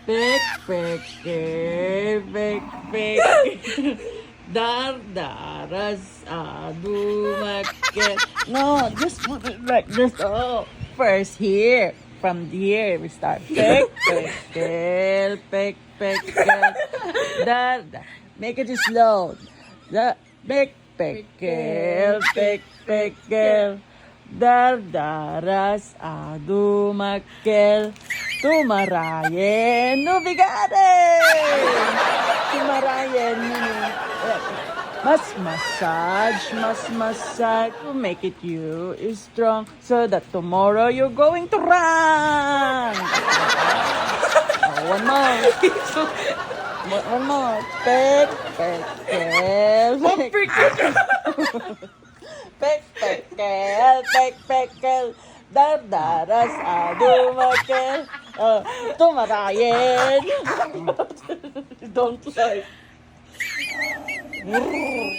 Pelpekkel, Pelpekkel. Dardaras, dumakkel. No, just put it like this. Oh, first here. From here we start. Pelpekkel, Pelpekkel. Darda. Make it slow. The Pelpekkel, Pelpekkel. Dardaras, dumakkel. Tumarayen, nubigade! Tumarayen, mas massage to make it you is strong so that tomorrow you're going to run. One more. One more. Pelpekkel. Pelpekkel, Pelpekkel. Dardaras, dumakkel. Tumarayen. Don't lie.